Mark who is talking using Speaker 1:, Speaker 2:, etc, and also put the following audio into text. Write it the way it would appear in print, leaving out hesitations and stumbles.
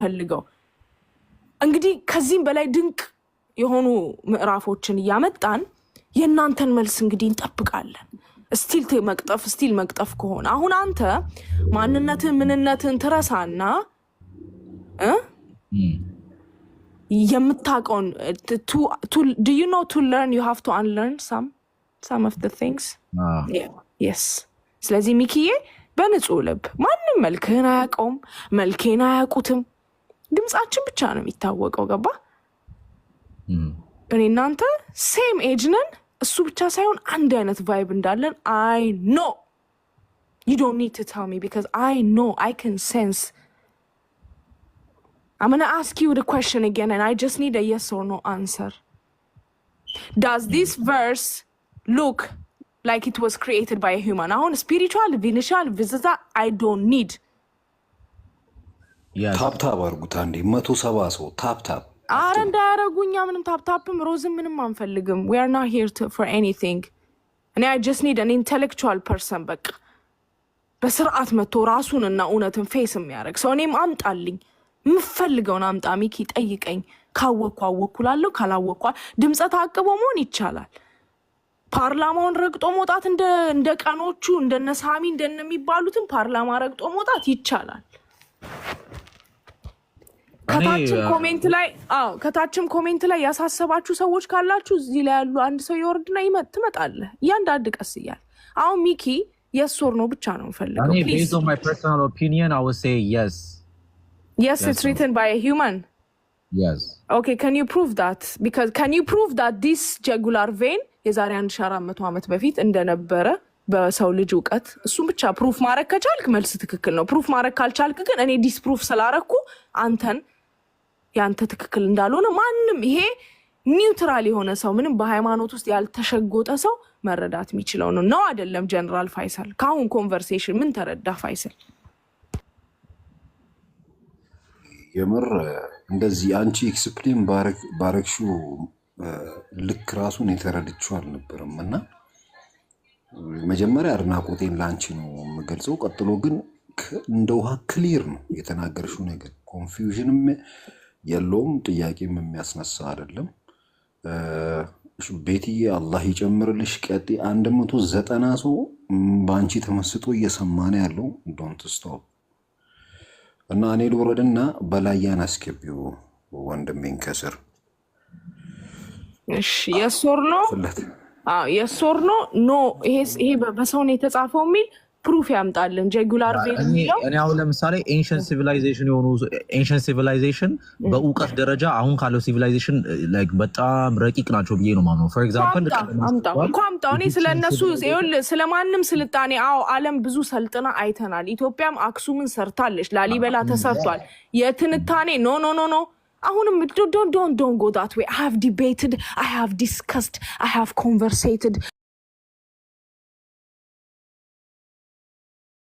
Speaker 1: የምፈልገው። እንግዲህ ከዚህም በላይ ድንቅ የሆኑ ምዕራፎችን እያመጣን የእናንተን መልስ እንግዲህ እንጠብቃለን። Still መቅጠፍ፣ still መቅጠፍ ከሆነ አሁን አንተ ማንነትን ምንነትን ትረሳና የምታውቀውን፣ do you know, to learn you have to unlearn some of the things? Yes። ስለዚህ ሚኪዬ፣ በንጹህ ልብ፣ ማንም መልክህን አያውቀውም፣ መልኬን አያውቁትም። ድምፃችን ብቻ ነው የሚታወቀው። ገባ? እኔና አንተ same age ነን። እሱ ብቻ ሳይሆን አንድ አይነት vibe እንዳለን I know. You don't need to tell me because I know, I can sense. I'm gonna ask you the question again and I just need a yes or no answer. Does this verse look like it was created by a human? አሁን spiritual ቪኒሻል ቪዝታ I don't need.
Speaker 2: Yes.
Speaker 3: Tap tap አድርጉት አንዴ፣ 170 ሰው tap tap።
Speaker 1: አረ እንዳያረጉ፣ እኛ ምንም tap tap ም ሮዝም ምንም አንፈልግም። We are not here for anything። እኔ I just need an intellectual person፣ በቃ በስርዓት መጥቶ ራሱን እና እውነትን face የሚያደርግ ሰው። እኔም አምጣልኝ፣ የምፈልገውን አምጣ ሚኪ፣ ጠይቀኝ። ካወቅኩ አወቅኩ ላለሁ፣ ካላወቅኳ ድምፀ ታቅቦ መሆን ይቻላል። ፓርላማውን ረግጦ መውጣት፣ እንደ ቀኖቹ እንደነ ሳሚ እንደነ የሚባሉትን ፓርላማ ረግጦ መውጣት ይቻላል። ከታችም comment ላይ፣ አዎ፣ ከታችም comment ላይ ያሳሰባችሁ ሰዎች ካላችሁ እዚህ ላይ ያሉ አንድ ሰው ይወርድና ትመጣለህ። እያንዳንድ ቀስ እያል አሁን ሚኪ yes or no ብቻ ነው የምፈልገው።
Speaker 2: እኔ
Speaker 1: Please.
Speaker 2: Based on my personal opinion, I would say yes.
Speaker 1: Yes, it's written by human?
Speaker 2: Yes.
Speaker 1: Okay, can you prove that? Because can you prove that this jugular vein የዛሬ 1400 ዓመት በፊት እንደነበረ በሰው ልጅ እውቀት? እሱን ብቻ proof ማድረግ ከቻልክ መልስ ትክክል ነው። Proof ማድረግ ካልቻልክ ግን እኔ disprove ስላረኩ አንተን የአንተ ትክክል እንዳልሆነ ማንም ይሄ neutral የሆነ ሰው፣ ምንም በሃይማኖት ውስጥ ያልተሸጎጠ ሰው መረዳት የሚችለው ነው። ነው አይደለም? ጀነራል ፋይሰል፣ ከአሁን conversation ምን ተረዳ ፋይሰል?
Speaker 3: የምር እንደዚህ አንቺ explain ባረግሽው ልክ ራሱን የተረድችው አልነበረም እና መጀመሪያ አድናቆቴን ለአንቺ ነው የምገልጸው። ቀጥሎ ግን እንደ ውሃ clear ነው የተናገርሽው ነገር፣ confusion ም የለውም፣ ጥያቄም የሚያስነሳ አይደለም። ቤትዬ፣ አላህ ይጨምርልሽ። ቀጤ 190 ሰው በአንቺ ተመስጦ እየሰማ ነው ያለው። Don't stop። እና እኔ ልውረድና በላያን አስገቢው ወንድሜን ከስር።
Speaker 1: እሺ፣ yes or no?
Speaker 3: ፍለት።
Speaker 1: Yes or no? No፣ ይሄ በሰው ነው የተጻፈው የሚል proof ያምጣልን። Jugular vein የሚለው።
Speaker 2: እኔ አሁን ለምሳሌ ancient civilization የሆኑ ancient civilization በእውቀት ደረጃ አሁን ካለው civilization በጣም ረቂቅ ናቸው ብዬ ነው የማምነው። For example
Speaker 1: አምጣው እኮ፣ አምጣው። እኔ ስለ እነሱ፣ ይኸውልህ፣ ስለ ማንም ስልጣኔ፣ አዎ፣ ዓለም ብዙ ሰልጥና አይተናል። ኢትዮጵያም አክሱምን ሰርታለች፣ ላሊበላ ተሰርቷል። የትንታኔ no, no, no, no። አሁንም don't go that way. I have debated, I have discussed, I have conversated.